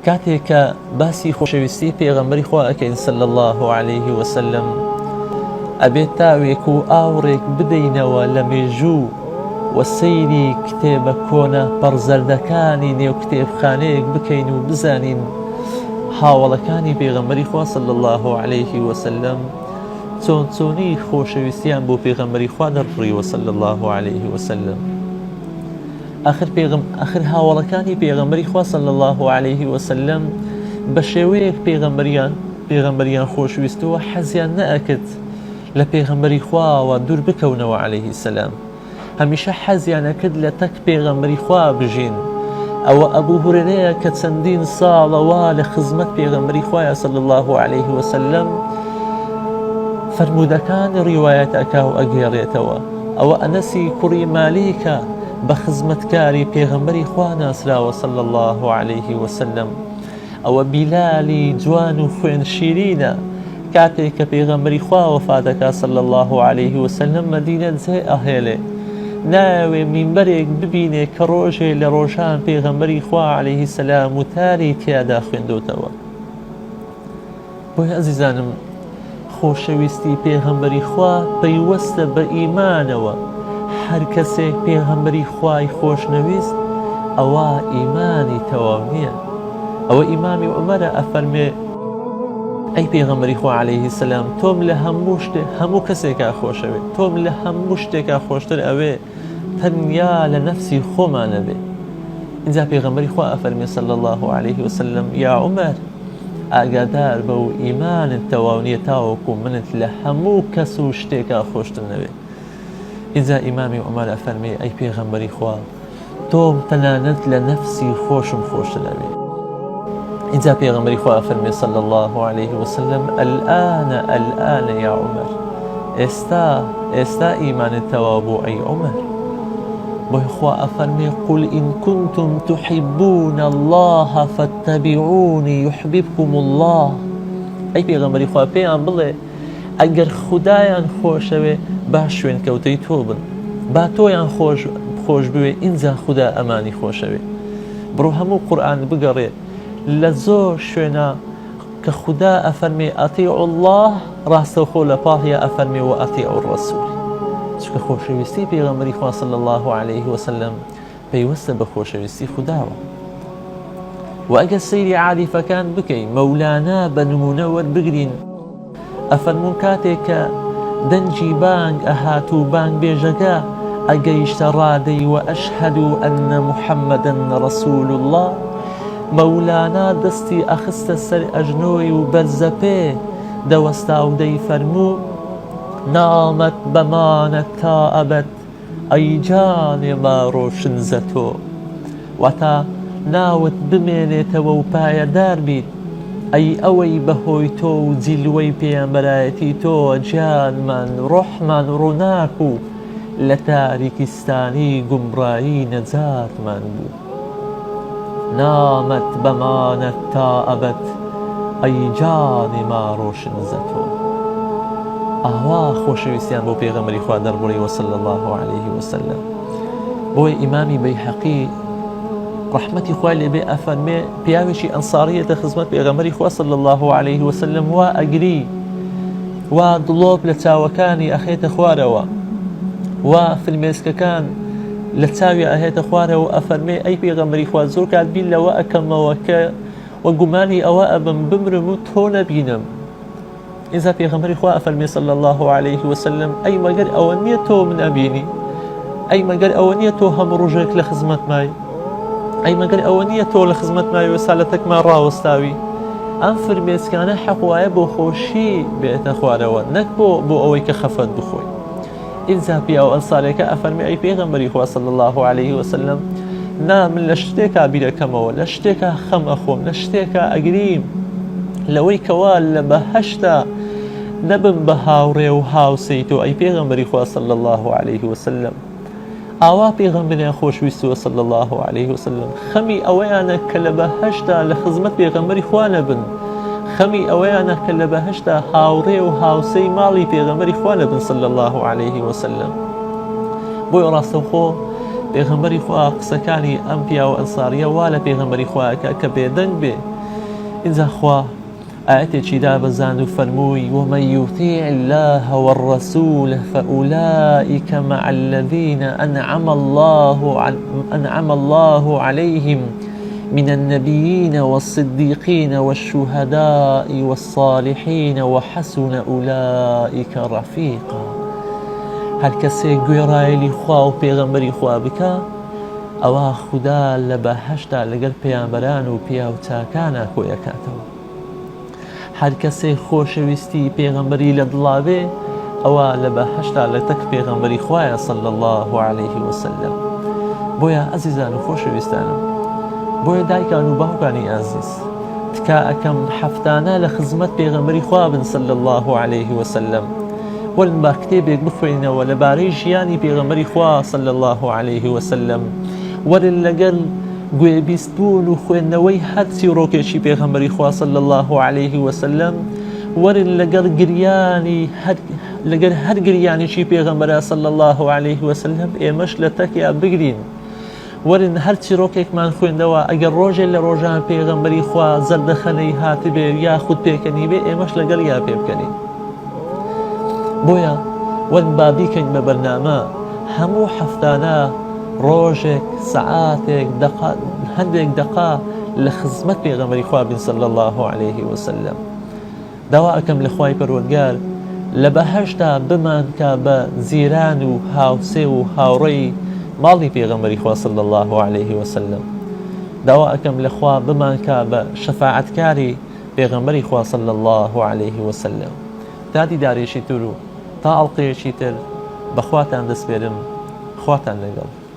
کاتێک کە باسی خۆشەویستی پێغەمبەری خوا ئەکەین صلی اللە علیه وسلم ئەبێت تاوێک و ئاوڕێک بدەینەوە لە مێژوو و سەیری کتێبە کۆنە پەڕزەردەکانی نێو کتێبخانەیەک بکەین و بزانین هاوەڵەکانی پێغەمبەری خوا صلی اللە علیه وسلم چۆن چۆنی خۆشەویستیان بۆ پێغەمبەری خوا دەربڕیوە صلی اللە علیه وسلم. ئاخر پێغەم ئاخر هاوەڵەکانی پێغەمبەری خوا صلی اللە علیه وسلم بە شێوەیەک پێغەمبەریان پێغەمبەریان خۆشویستووە حەزیان نەئەکرد لە پێغەمبەری خواوە دوور بکەونەوە علیه السلام هەمیشە حەزیان ئەکرد لە تەک پێغەمبەری خوا بژین ئەوە ئەبوو هورێرەیە کە چەندین ساڵە وا لە خزمەت پێغەمبەری خوایە صلی الله علیه وسلم فەرموودەکان ڕیوایەت ئەکا و ئەگێڕێتەوە ئەوە ئەنەسی کوڕی مالیکە بە خزمەتکاری پێغەمبەری خوا ناسراوە صلی اللە علیه وسلم ئەوە بیلالی جوان و خوێن شیرینە کاتێک کە پێغەمبەری خوا وەفات دەکات صلی اللە علیه وسلم مەدینە جێ ئەهێلێ نایەوێ مینبەرێک ببینێ کە ڕۆژێ لە ڕۆژان پێغەمبەری خوا علیه السلام وتاری تیادا خوێندۆتەوە. بۆیە ئەزیزانم خۆشەویستی پێغەمبەری خوا پەیوەستە بە ئیمانەوە، هەر کەسێک پێغەمبەری خوای خۆش نەویست ئەوا ئیمانی تەواو نییە. ئەوە ئیمامی عومەرە ئەفەرمێ، ئەی پێغەمبەری خوا عەلەیه سەلام تۆم لە هەموو شتێ هەموو کەسێکا خۆشەوێ، تۆم لە هەموو شتێکا خۆشتر ئەوێ تەنیا لە نەفسی خۆما نەبێ. ئینجا پێغەمبەری خوا ئەفەرمێ صلی اللە علیه وسلم یا عومەر ئاگادار بە و ئیمانت تەواو نییە تاوەکو منت لە هەموو کەس و شتێکا خۆشتر نەوێ. ئینجا ئیمامی عومەر ئەفەرمێ ئەی پێغەمبەری خوا تۆم تەنانەت لە نەفسی خۆشم خۆشتر ئەوێ. ئینجا پێغەمبەری خوا ئەفەرمێ صلی اللە علیه وسلم الآن الآن یا عومەر ئێستا ئێستا ئیمانت تەواو بوو ئەی عومەر. بۆیە خوا ئەفەرمێ قل إن كنتم تحبون الله فاتبعوني يحببكم الله ئەی پێغەمبەری خوا پێیان بڵێ ئەگەر خودایان خۆشەوێ با شوێنکەوتەی تۆ بن با تۆیان خۆش خۆش بوێ ئینجا خودا ئەمانی خۆشەوێ بڕۆ هەموو قورئان بگەڕێ لە زۆر شوێنا کە خودا ئەفەرمێ اطیعوا اللە ڕاستەوخۆ لە پاڵیا ئەفەرمێ و اطیعوا الرسول چونکە خۆشەویستی پێغەمبەری خوا صلی اللە علیه وسلم پەیوەستە بە خۆشەویستی خوداوە و ئەگەر سەیری عاریفەکان بکەی مەولانا بە نمونە وەربگرین ئەفەرموون کاتێک کە دەنگی بانگ ئەهات و بانگبێژەکە ئەگەیشتە ڕادەی وەئەشهەد ئەنە محەممەدەن ڕەسوول اللە مەولانا دەستی ئەخستە سەر ئەژنۆی و بەرزەپێ دەوەستا و دەیفەرموو نامت بەمانە تا ئەبەد ئەی جانێ ما ڕۆشن زە تۆ واتا ناوت بمێنێتەوە و پایەدار بیت ئەی ئەوەی بە هۆی تۆ و جیلوەی پێیامبەرایەتی تۆوە گیانمان ڕۆحمان ڕووناک و لە تاریکستانی گومڕایی نەجاتمان بوو. نامت بماند تا ابد ای جان ما روشن ز تو ئاوا خۆشەویستیان بۆ پێغەمبەری خوا دەربڕیوە صلی اللە علیه وسلم بۆیە ئیمامی بەیهەقی ڕەحمەتی خوای لێبێ ئەفەرمێ پیاوێکی ئەنساریەتە خزمەت پێغەمبەری خوا صلی اللە علیه وسلم وا ئەگری وا دڵۆپ لە چاوەکانی ئەخێتە خوارەوە وا فرمێسکەکان لە چاوی ئەهێتە خوارەوە ئەفەرمێ ئەی پێغەمبەری خوا زۆر کات بیر لەوە ئەکەمەوە کە وە گومانی ئەوە ئەبم بمرم و تۆ نەبینم ئینجا پێغەمبەری خوا ئەفەرمێ صلی الله علیه وسلم ئەی مەگەر ئەوە نییە تۆ من ئەبینی ئەی مەگەر ئەوە نییە تۆ هەموو ڕۆژێک لە خزمەتمای ئەی مەگەر ئەوە نییە تۆ لە خزمەتمای و سالەتەکمان ڕاوەستاوی ئەم فرمێسکانە حەق وایە بۆ خۆشی بێتە خوارەوە نەک بۆ بۆ ئەوەی کە خەفەت بخۆی ئینجا پیاو ئەنسارەکە ئەفەرمێ ئەی پێغەمبەری خوا صلی اللە علیه وسلم نا من لە شتێکا بیرەکەمەوە لە شتێکا خەم ئەخۆم لە شتێکا ئەگریم لەوەی کەوا لە بەهەشتا نەبم بە هاوڕێ و هاوسەی تۆ ئەی پێغەمبەری خوا صلی اللە علیه وسلم ئاوا پێغەمبەریان خۆشویستووە صلی اللە علیه وسلم خەمی ئەوەیانە کە لە بەهەشتا لە خزمەت پێغەمبەری خوا نەبن خەمی ئەوەیانە کە لە بەهەشتا هاوڕێ و هاوسەی ماڵی پێغەمبەری خوا نەبن صلی اللە علیه وسلم بۆیە ڕاستەوخۆ پێغەمبەری خوا قسەکانی ئەم پیاوە ئەنساریە وا لە پێغەمبەری خوا ئەکا کە بێدەنگ بێ. ئینجا خوا ئایەتێکی دابەزاند و فەرمووی، ومن یطیع اللە والرسول فاولئک مع الذین انعم اللە انعم اللە علیهم من النبیین والصدیقین والشهداء والصالحین وحسن اولئک رفیقا. هەر کەسێک گوێڕایەلی خوا و پێغەمبەری خوا بکا ئەوا خودا لە بەهەشتا لەگەل پەیامبەران و پیاو چاکانا کۆی ئەکاتەوە. هەر کەسێک خۆشەویستی پێغەمبەری لە دڵا بێ ئەوا لە بەهەشتا لە تەک پێغەمبەری خوایە صلی اللە علیه وسلم. بۆیە ئەزیزان و خۆشەویستانم، بۆیە دایکان و باوکانی ئازیز تکا ئەکەم هەفتانە لە خزمەت پێغەمبەری خوا بن صلی اللە علیه وسلم. وەرن با کتێبێک بخوێنینەوە لەبارەی ژیانی پێغەمبەری خوا صلی اللە علیه وسلم. وەرن لەگەل گوێبیست بوون و خوێندنەوەی هەر چیڕۆکێکی پێغەمبەری خوا صلی اللە علیه وسلم، وەرن لەگەڵ گریانی هەر لەگەر هەر گریانێکی پێغەمبەرا صلی اللە علیه وسلم ئێمەش لە تەکیا بگرین. وەرن هەر چیڕۆکێکمان خوێندەوە ئەگەر ڕۆژێ لە ڕۆژان پێغەمبەری خوا زەردەخەنەی هاتبێ یاخود پێکەنی بێ ئێمەش لەگەڵیا پێ بکەنین. بۆیە وەرن با بیکەین بە بەرنامە هەموو هەفتانە ڕۆژێک سەعاتێک دەقە هەندێک دەقە لە خزمەت پێغەمبەری خوا بین صلی اللە علیه وسلم. داوا ئەکەم لە خوای پەروەردگار لە بەهەشتا بمانکا بە جیران و هاوسێ و هاوڕێی ماڵی پێغەمبەری خوا صلی اللە علیه وسلم. داوا ئەکەم لە خوا بمانکا بە شەفاعەتکاری پێغەمبەری خوا صلی اللە علیه وسلم. تا دیدارێکی تر و تا ئەڵقەیەکی تر بە خواتان دەسپێرم خواتان لەگەڵ.